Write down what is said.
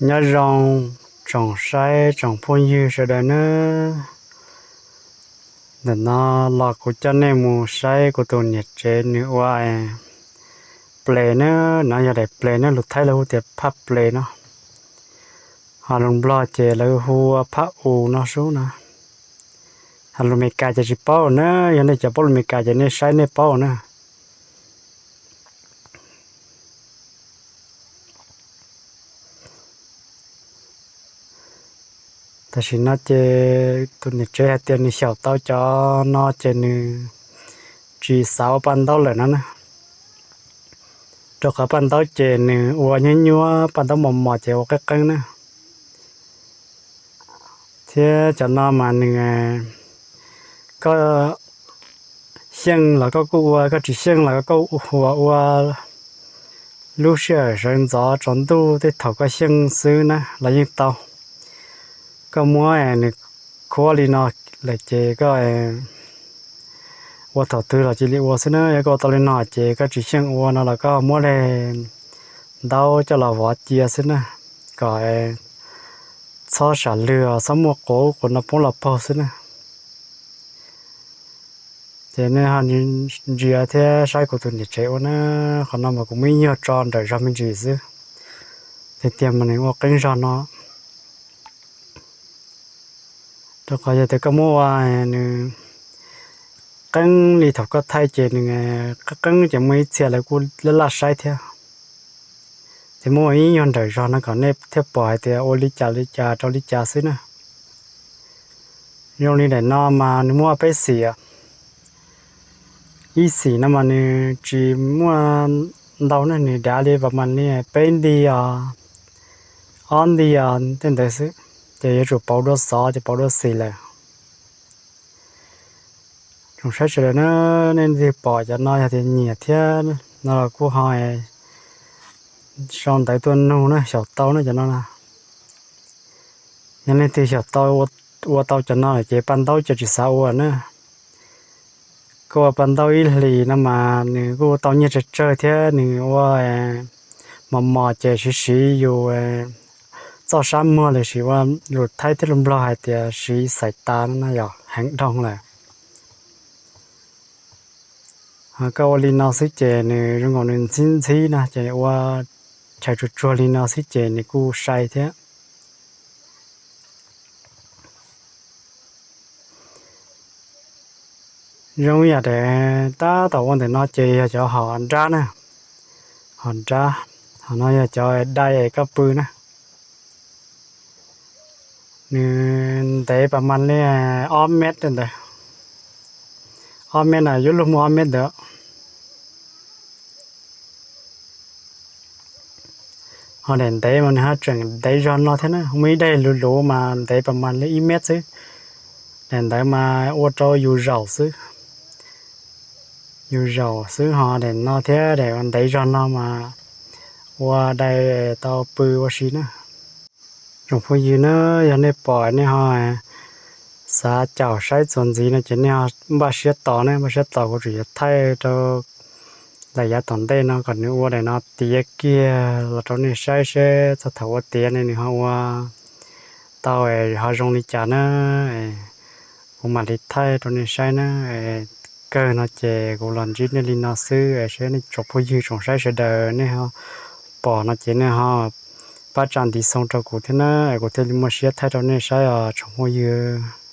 Nyob zoo tsoom saib tsoom phooj ywg sawv daws nawb. Ntawm no los kuv coj nej mus saib kuv tus niam tsev nws ua ples na. No yog daim ples na, lus Thaib lawv hu tias phaj ples no, ho lus Nplog ces lawv hu ua phaj u no sub na. Ho lus Meskas ces tsis paub na, yog nej cov paub lus Meskas ces nej saib nej paub na. Tam sim no ces tus niam tsev hais tias nws xyaum tau cov no ces nws tsis xav ua paj ntaub lawm no na, rau qhov paj ntaub ces nws ua nyuab nyuab, paj ntaub mos mos ces ua qeeb qeeb na. Thiab cov no mas nws, koj xyeej los koj kuj ua, koj tsis xyeej los koj ua, ua lub sij hawm sawv ntxov tsaus ntuj tej thaum koj xyeej xwb na los yeej tau. Koj muab nws khuab li no lawm ces koj ua thaum twg los cia li ua xwb na. Yog koj ua tau li no ces koj tsis xyeej ua no los koj muab li ntaub coj los vov cia xwb na, kom txhob sam lwg, txhob muaj quav ub quav no poob los paug xwb na. Ces nej ho ntsia thiab saib kuv tus niam tsev ua na. Qhov no mas kuv muaj ib nyuag tso nrawm zog me ntsis xwb, tiag tiag mas nws ua qeeb zog no. Rau qhov yog tias koj muab ua nws qeeb li thaum koj thaij ces nws qeeb qeeb ces muaj ib txhia lawv kuj laj laj saib thiab. Ces muab ua ib nyuag nrawm zog no kom nej thiaj pom hais tias ua li cas li cas rau li cas xwb na. Zoo li daim no mas nws muaj peb xim, ib xim no mas nws tsis muaj ntau ne, nws dav li pas mas li peb nti os, ob nti os tej ntawd xwb, ces yuav tsum pauv dua xov ces pauv dua xim lawm. Tsoom saib sawv daws na, nej leej twg pom cov no yog tias nyiam thiab no los kuj ho sau ntawv tuaj nug na, xyaum tau na cov no na. Yog leej twg xyaum tau, ua tau cov no lawm ces paj ntaub ces tsis xav ua na. Koj ua paj ntaub ib hlis no mas nws kuj tau nyiaj tsawg tsawg thiab nws ua mos mos ces siv siv yus txoj sab muag lossis ua lus Thaib thiab lus Nplog hais tias siv xais tas no yog heev dhau lawm. Ho koj ua li no xwb ces nws zoo nkaus nws ntxhib ntxhib no ces ua chaw tsuag tsuag li no xwb ces nws kuj sai thiab. Zoo yam daim tab tom ua ntawm no ces yog cov hom nrab na, hom nrab, hom no yog cov dai es koj pw na. Nws ntev pas mas li ob mev ntawd, ob mev na, yuav luag muaj ob mev ntawd. Ho daim ntev mas nws ho tseem ntev zog no thiab na, muaj ib daim luv luv mas ntev pas mas li ib mev xwb. Daim ntawd mas ua rau yus zaum xwb, yus zaum xwb, ho daim no thiab daim ntev zog no mas ua dai tau pw ua si na. Tsoom phooj ywg na, yog nej pom nej ho xav caum saib txuas ntxiv no ces nej ho npaj siab tos na, npaj siab tos kuv tseem yuav thaij rau daim yav tom ntej no kom nws ua daim no tiav kiag los rau nej saib seb txog thaum ua tiav ne nws ho ua tau ho zoo li cas na, kuv mam li thaij rau nej saib na. Kawg no ces kuv los ntsib nej li no xwb, seb nej tsoom phooj ywg tsoom saib sawv daws nej ho pom no ces nej ho pab tsa ntiv xoo rau kuv thiab na, kuv thiaj li muaj siab thaij rau nej saib os tsoom phooj ywg.